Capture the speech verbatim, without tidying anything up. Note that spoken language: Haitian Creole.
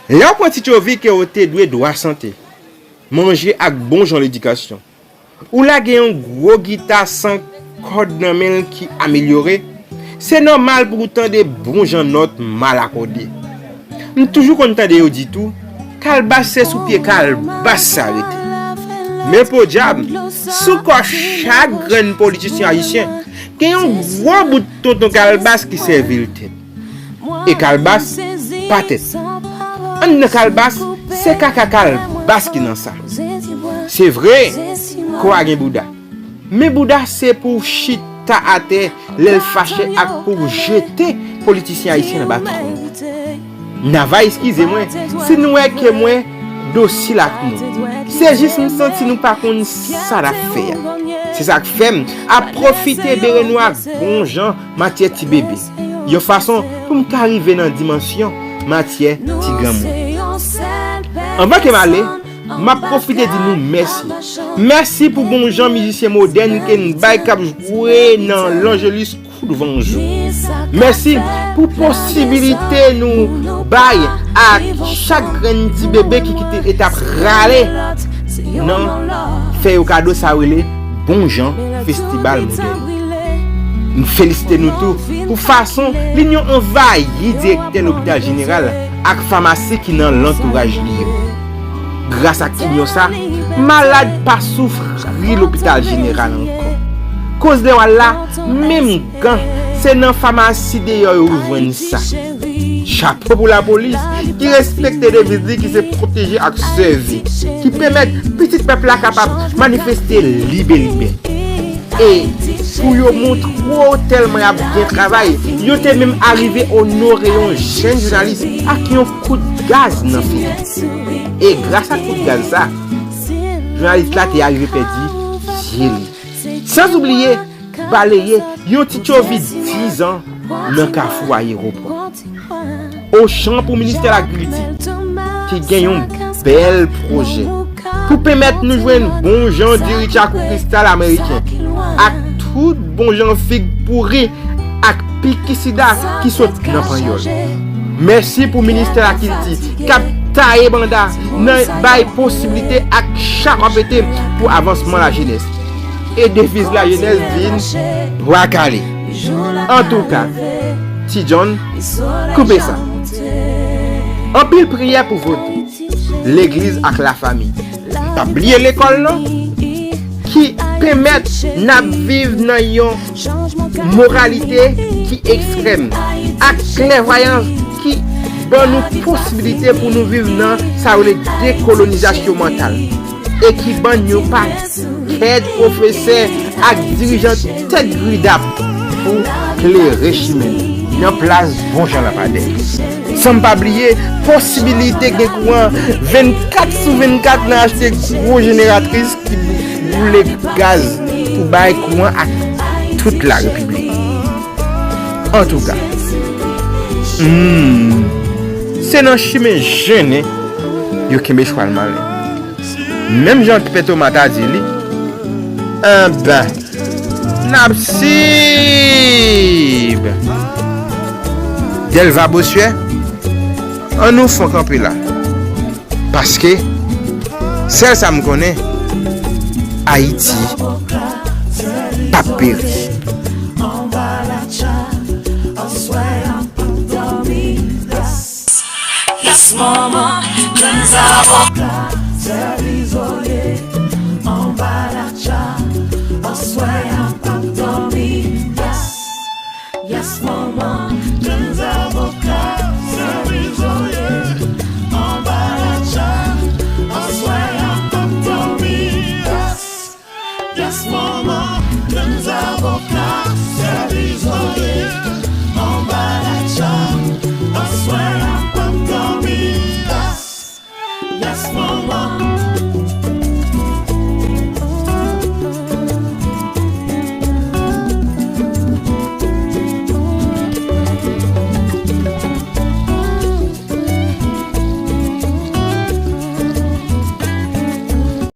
Lè w pran ti tchovi ke w te dwe dwa sante, manje ak bon jan ledikasyon, ou lage yon gwo gita san kòd nan men l ki amelyore, se nòmal pou w tande bon jan nòt mal akòde. M toujou konn tande yo di tou, kalbas se sou pye kalbas sa rete. Men podyab, sou kò chak grenn politisyen ayisyen, gen yon gwo bout tonton kalbas ki sèvi l tèt. E kalbas pa tèt. Anndan kalbas, se kaka kalbas ki nan sa. Se vre, kò a gen bouda. Men bouda se pou w chita atè lè l fache ak pou w jete politisyen ayisyen anba twòn. N a va eskize mwen si nou wè ke mwen dosil ak nou. Se jis m santi nou pa konn sa n ap fè a. Se sa k fè m ap pwofite bere nou ak bon jan matyè ti bebe, yon fason pou m ka rive nan dimansyon matyè ti granmoun. Anvan ke m ale, m ap pwofite di nou mèsi. Mèsi pou bon jan mizisyen modèn ke n bay k ap jwe nan Lanjelis Koudvanjou. Mèsi pou posibilite nou bay a chak grenn ti bebe ki kite etap rale nan fè yo kado sa yo rele bon jan festibal modèn. M felisite nou tou pou fason linyon anvayi direktè lopital jeneral ak famasi ki nan lantouraj li yo. Gras ak linyon sa, malad pa soufri lopital jeneral ankò. Koz lè w al la, menm gan, se nan famasi deyò yo ou jwenn sa. Chapo pou lapolis ki respekte deviz li ki se pwoteje ak sèvi, ki pèmèt pitit pèp la kapab manifeste libe libe. E pou yo montre w tèlman y ap byen travay, yo te menm arive onore yon jèn jounalis ak yon kout gaz nan figi. E gras ak kout gaz sa, jounalis la te arive pèdi zye li. Sanzoubliye, baleye yon ti tchovi dizan nan kafou ayewopò. Ochan pou ministè lakilti, ki gen yon bèl pwojè pou pèmèt nou jwenn bon jan diri tchakou kristal ameriken ak tout bon jan fig pouri ak pikisida ki sot nan panyòl. Mèsi pou ministè lakilti k ap taye banda nan bay posiblite ak chak w ap mete pou avansman lajenès. E deviz lajenès vin bwa kale. Antouka, Ti John, koupe sa. Anpil priyè pou Vodou, legliz ak lafanmi. Pa bliye lekòl nan, ki pèmèt n ap viv nan yon moralite ki ekstrèm, ak klèvwayans ki ban nou posibilite pou nou viv nan sa yo rele dekolonizasyon mantal, e ki ban nou pakèt pwofesè ak dirijan tèt gridap pou klere chimen n nan plas bon jan lapadè. San m pa bliye posibilite gen kouran vennkat sou vennkat nan achte gwo jeneratris ki boule gaz pou bay kouran ak tout larepiblik. Antouka, hmm, se nan chimen jennen yo kenbe chwal malen. Menm jan Pè Toma ta di li, enben, n ap sib. Dèlva Bosyè, ann nou fon kanpe la. Paske, sèl sa m konnen, Ayiti p ap peri. Yes, mama, jèn zaboka, sèl izole, anba latcha, aswè a p ap